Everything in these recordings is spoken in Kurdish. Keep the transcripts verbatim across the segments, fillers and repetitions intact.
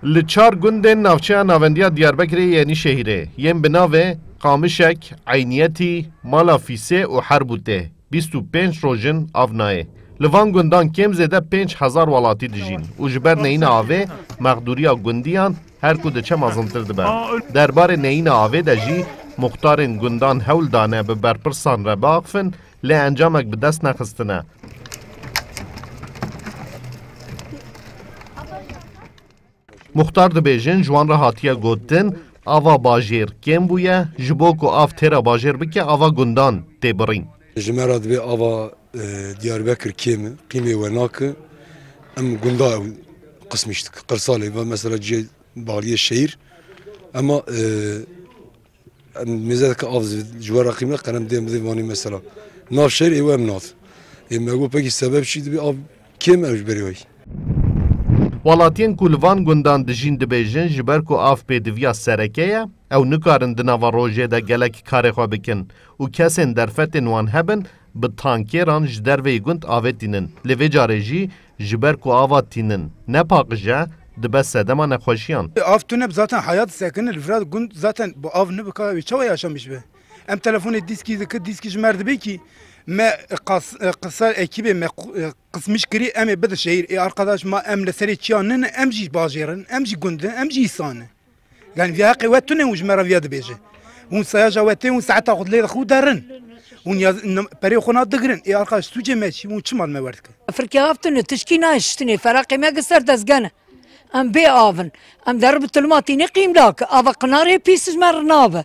Li çar gundên navçeya navendiya Diyarbekirê Yenîşehîrê yên bi navê Qamişek, Eyniyetî, Mala Fîsê û Herbûtê bîst û pênc roj in av nayê. Li van gundan kêm zêde pênc hezar welatî dijîn û ji ber neyîna avê mexdûriya gundiyan her ku diçe mezintir dibe. Derbarê neyîna avê de jî muxtarên gundan hewl dane bi berpirsan re biaxifin, lê encamek bi dest nexistine. Muxtar dibêjin, ji wan re hatiye gotin, ava bajêr kêm bûye, ji bo ku av têra bajêr bike, ava gundan tê birîn. Ji me re dibê ava, e, Diyarbekir kêm e, qîmê we nake. Em gunda ew qismîş dik, qirsalê ve mesela cihê baliyê şehîr. Ema, e, Em mêze dike av ji we re qîmet qenem dê em bidê vanî mesela. Nav şer ê we em nat. Ê me got pekî sebeb çi dibe av kêm ew ji berê wey. Welatiyên ku li van gundan dijîn dibêjin, ji ber ku av pêdiviya sereke ye, ew nikarin di nava rojê de gelek karê xwe bikin û kesên derfetên wan hebin, bi tankêran ji derveyî gund avê tînin. Lê vê carê jî ji ber ku ava tînin ne paqij e, dibe sedema nexweşiyan. Av tune bi zaten heyat sekine li vira gund zaten bu av nibika wê çawa yaşamiş be? Em telefonê dîskî dike, dîskî ji mer dibe kî me qas-, qisar ekîbê me qu-, qismiş kirî em ê bide şehîr. Ê arkadaş ma em li serê çiya nine, em jî bajêr in, em jî gund in, em jî îsan in. Yani viya heqê we tune û ji me re viya dibêje. Hûn sayaja we tê, hûn saeta xwe lê dixwe û derin. Hûn ya, n-, perê xwe na digirin. Ê arqaş sûcê me çi, hûn çima li me wer dikin? Firkê av tune, tişkî nayê şiştinê, feraqê me gi ser dezgene. Em bê av in. Em derin bi tilmatînê qîm nake. Ava qinarê pîs ji me re nabe.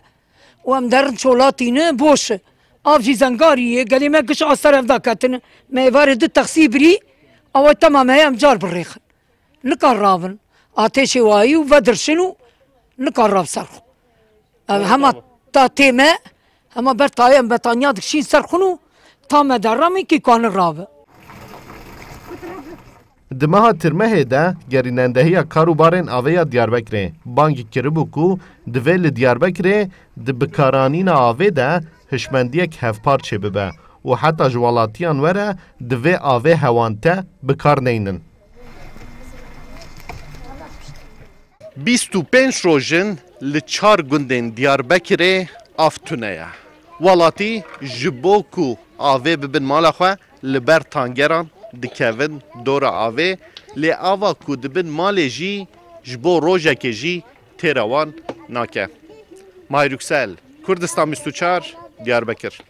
Û em derin çolatîne boş e. Av jî zengarî ye. Gelê me giş a ser ev da ketine. Me êvarê du texsî birî. Awa temam heye em car birêxin. Nikar rabin. Atêşê wayî û vedirşin û nikar rab ser xwe. Ev hema ta tê me, hema ber tayê em betaniya dikişîn ser xwe û ta me derramê kî kanin rabe. Di meha Tirmehê de gerînendehiya kar û barên avê ya Diyarbekirê bang kiribû ku divê li Diyarbekirê di bikaranîna avê de hişmendiyek hevpar çêbibe û heta ji welatiyan were di vê avê hewante bi kar neynin. Bîst û pênc roj in li çar gundên Diyarbekirê av tune ye. Welatî ji bo ku avê bibin mala xwe li ber tangeran dikevin dora avê, lê ava ku dibin malê jî ji bo rojekê jî têra wan nake. Mahir Yüksel, Kurdistan bîst û çar, Diyarbekir.